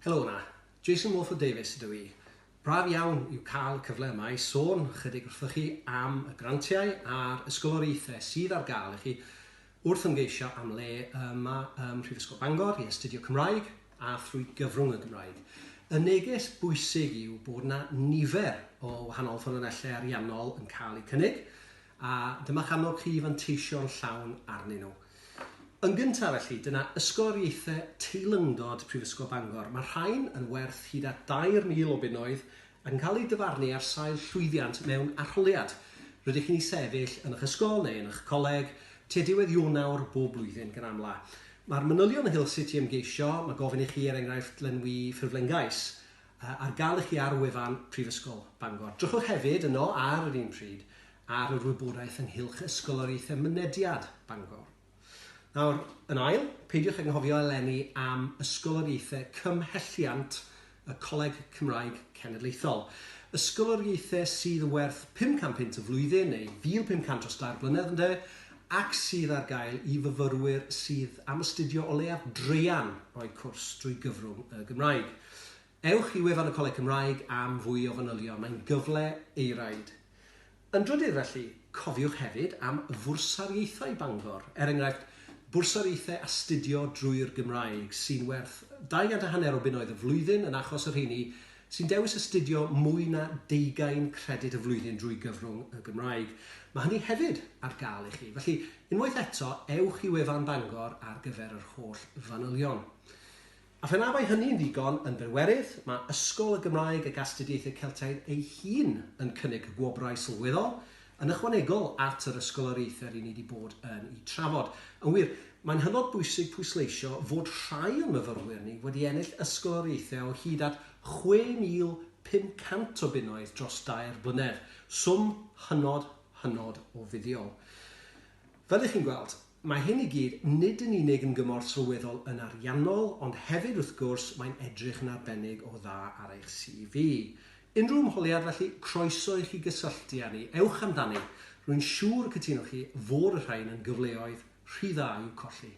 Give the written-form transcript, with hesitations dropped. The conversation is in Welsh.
Helo 'na, Jason Walford Davies ydw i. Braf iawn yw cael y cyfle yma i sôn chydig wrthoch chi am y grantiau a'r ysgoloriaethau sydd ar gael i chi wrth ymgeisio am le yma ym Mhrifysgol Bangor i astudio Cymraeg a thrwy gyfrwng y Gymraeg. Y neges bwysig yw bod 'na nifer o wahanol ffynonellau ariannol yn cael eu cynnig a dyma'ch annog chi i fanteisio'n llawn arnyn nhw. Yn gyntaf, felly, dyna ysgoloriaethau teilyngdod Prifysgol Bangor. Mae'r rhain yn werth hyd at 3,000 o bunnoedd ac yn cael eu dyfarnu ar sail llwyddiant mewn arholiad. Rydych chi'n ei sefyll yn eich ysgol neu yn eich coleg tua diwedd Ionawr bob blwyddyn gan amla. Mae'r manylion ynghylch sut i ymgeisio, mae gofyn i chi, er enghraifft, lenwi ffurflen gais, ar gael i chi ar wefan Prifysgol Bangor. Drychwch hefyd yno ar yr un pryd ar yr wybodaeth ynghylch Ysgoloriaethau Mynediad Bangor. Nawr, yn ail, peidiwch ag anghofio eleni am Ysgoloriaethau Cymhelliant y Coleg Cymraeg Cenedlaethol. Ysgoloriaethau sydd yn werth 500 punt y flwyddyn, neu 1,500 dros dair blynedd ynde, ac sydd ar gael i fyfyrwyr sydd am astudio o leiaf draean o'u cwrs drwy gyfrwng y Gymraeg. Ewch i wefan y Coleg Cymraeg am fwy o fanylion, mae'n gyfle euraid. Yn drydydd felly, cofiwch hefyd am fwrsariaethau Bangor, er enghraifft, bwrsariaethau astudio drwy'r Gymraeg, sy'n werth 200 a hanner o bunnoedd y flwyddyn yn achos y rheini sy'n dewis astudio mwy na deugain credyd y flwyddyn drwy gyfrwng y Gymraeg. Mae hynny hefyd ar gael i chi. Felly, unwaith eto, ewch i wefan Bangor ar gyfer yr holl fanylion. A phe na bai hynny'n ddigon, yn bedwerydd, mae Ysgol y Gymraeg ac Astudiaethau Celtaidd ei hun yn cynnig gwobrau sylweddol, yn ychwanegol at yr ysgoloriaethau ry'n ni wedi bod yn eu trafod. Yn wir, mae'n hynod bwysig pwysleisio fod rhai o'n myfyrwyr ni wedi ennill ysgoloriaethau o hyd at 6,500 o bunnoedd dros dair blynedd, swm hynod, hynod o fuddiol. Fel y'ch chi'n gweld, mae hyn i gyd nid yn unig yn gymorth sylweddol yn ariannol, ond hefyd, wrth gwrs, mae'n edrych yn arbennig o dda ar eich CV. Unrhyw ymholiad, felly, croeso i chi gysylltu â ni. Ewch amdani! Rwy'n siŵr y cytunwch chi fod y rhain yn gyfleoedd rhy dda i'w colli.